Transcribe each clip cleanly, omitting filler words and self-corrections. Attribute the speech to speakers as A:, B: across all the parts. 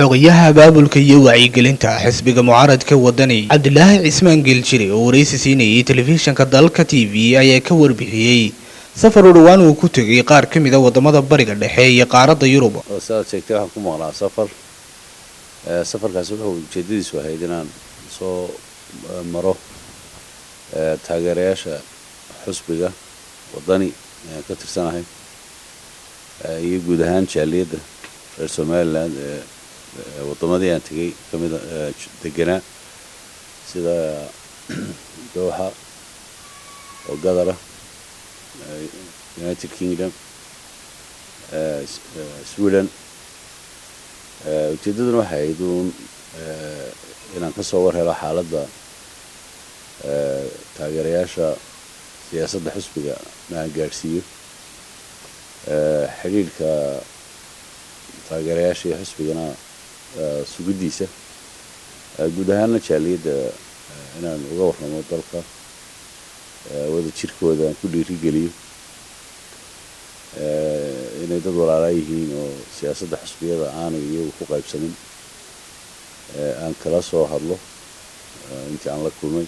A: Xogayaha abaabulka iyo wacyigelinta xisbiga mucaaradka Wadani, Cabdilaahi Cismaan Geeljire, oo waraysi siinayay telefishinka Dalka TV, ayaa ka warbixiyey safar u dhowaan uu ku tegay qaar ka mid a wadamada Bariga Dhexe iyo qaaradda Yurub.
B: Sidaad sheegtay, waxaan ku maqnaa safar. Safarkaasi wuxuu ujeedadiisu ahayd inaan soo maro taageerayaasha xusbiga Wadani aan ka tirsanahay iyo guud ahaan jaaliyadda reer Somaliland ee waddamadii aan tegey ka mida deganaa, sida Dooxa oo Gadara, United Kingdom, Sweden. Ujeeddaduna waxay ahayd uun inaan ka soo war helo xaaladda taageerayaasha siyaasadda xusbiga na aan gaadhsiiyo xidhiidhka taageerayaasha iyo xusbigana sugiddiisa, guud ahaana jaaliyadda inaan uga warramo dalka wada jirkooda, aan ku dhiirigeliyo inay dad walaalaa yihiin oo siyaasadda xusbiyada aanay iyagu ku qaybsamin, aan kala soo hadlo intii aan la kulmay.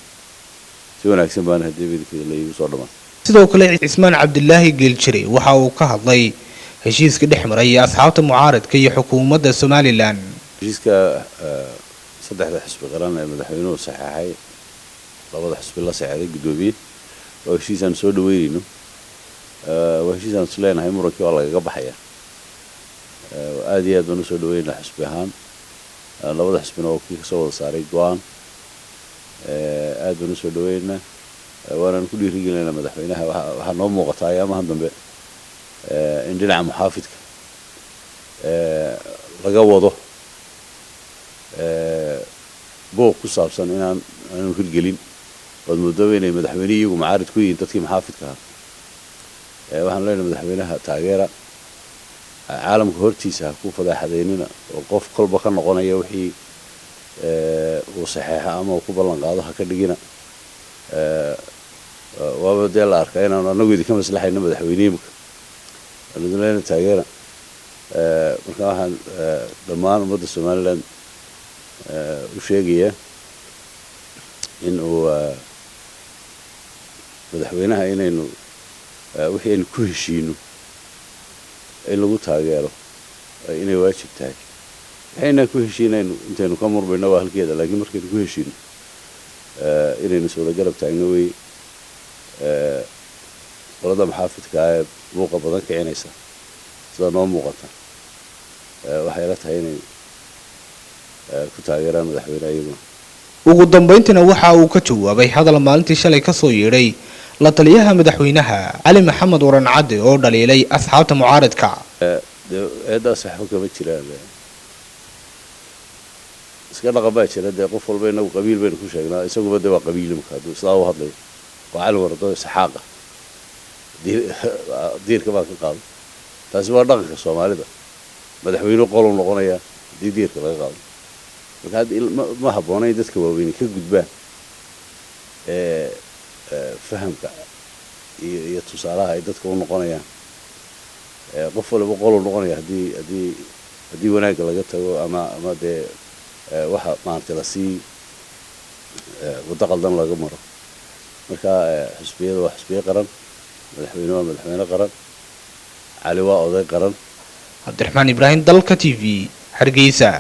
B: Si wanaagsan baana haddii midkeeda la iigu soo dhammaatay.
A: Sidoo kale, Cismaan Cabdilaahi Geeljire waxa uu ka hadlay heshiiska dhex maray asxaabta mucaaradka iyo xukuumadda Somaliland.
B: Heshiiska saddexda xusbi qaran ee madaxweynuhu saxeexay, labada xusbi la saxeexday guddoomiye, waa heshiis aan soo dhaweynayno, waa heshiis aan is leenahay murankii waa lagaga baxaya. Aad iyo aad baan usoo dhaweynaa xusbi ahaan. Labada xusbina waa kii kasoo wada saaray go-aan. Aad baan usoo dhaweynaa, waanaan ku dhiirigelinaynaa madaxweynaha. Waxaa noo muuqataa ayaamahan dambe in dhinaca muxaafidka laga wado buuq ku saabsan inaan aanu hirgelin, waad moodaba inay madaxweyne iyagu mucaarid ku yihiin dadkii muxaafidka ahaa. Waxaan leenahay madaxweynaha taageera, caalamka hortiisa ha ku fadeexadeynina oo qof kolba ka noqonaya wixii uu saxeexa ama uu ku ballan qaado ha ka dhigina. Waaba dee la arkaa inaanu anagu idinka maslaxayno madaxweyne imika, waanu idin leenahay taageera. Marka waxaan dhammaan ummadda Somaliland u sheegayaa in uu madaxweynaha inaynu wixii aynu ku heshiino in lagu taageero inay waajib tahay. Waxaynaan ku heshiinaynu intaynu ka murmayno waa halkeeda, laakiin markaynu ku heshiino inaynu iswada garab taagno wey. Qolada maxaafidka ah ee buuqa badan kicinaysa, sida noo muuqata, waxay la tahay inay ku taageeraan madaxweyne iyaguna.
A: Ugu dambayntiina waxa uu ka jawaabay hadal maalintii shalay kasoo yeedhay la taliyaha madaxweynaha, Cali Maxamed Waran Cadde, oo dhaliilay asxaabta mucaaradka.
B: Dee eeddaas waxba kama jiraan, iska dhaqan baa jira. Dee qof walba inagu qabiil baynu ku sheegnaa, isaguba dee waa qabiil. Imka hadduu sidaa u hadlayo, waa Cali Warado Saxaaqa diirka baa ka qaado. Taasi waa dhaqanka Soomaalida. Madaxweyne qoluu noqonayaa haddii diirka laga qaado. Marka hadda ma habboona in dadka waaweyni ka gudbaan fahamka iyo tusaalaha ay dadka u noqonayaan. Qof waliba qoluu noqonaya haddii wanaagga laga tago ama dee waxa maaragtay lasii waddo qaldan laga maro. Marka xusbiyada waa xusbiye qaran, madaxweyne waa madaxweyne qaran, Cali waa oday qaran.
A: Cabdiraxmaan Ibraahim, Dalka TV, Hargeysa.